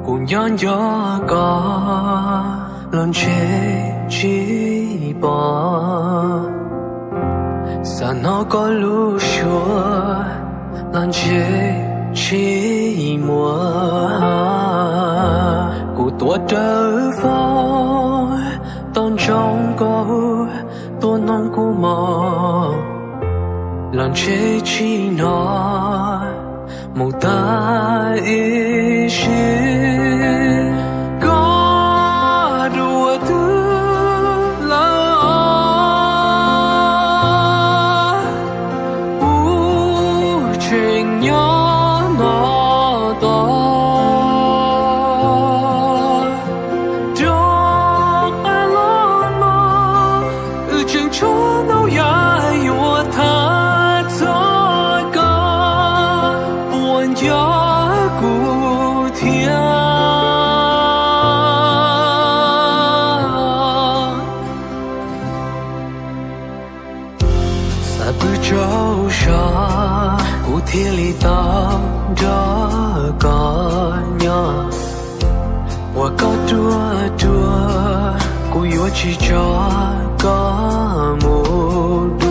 Kuv nco nco koj los ntshe tsis pom, xav hnov koj lub suab los ntshe tsis muaj. Kuv tuav rawv fawb tau ntsoov koj, tuaj noog kuv mog los ntshe tsis hnov mus tag ib sim. Koj dua twg lawm os? Kuv tseem nyob no tos. Rov qab los mog, wb tseem tshuav ntau yam yuav tham txog koj, puas nco kuv thiab? Xav pw tsaug zog kuv thiaj li tau nrog koj nyob, uas koj ruaj ruaj kuv yuav tsis tso koj mus.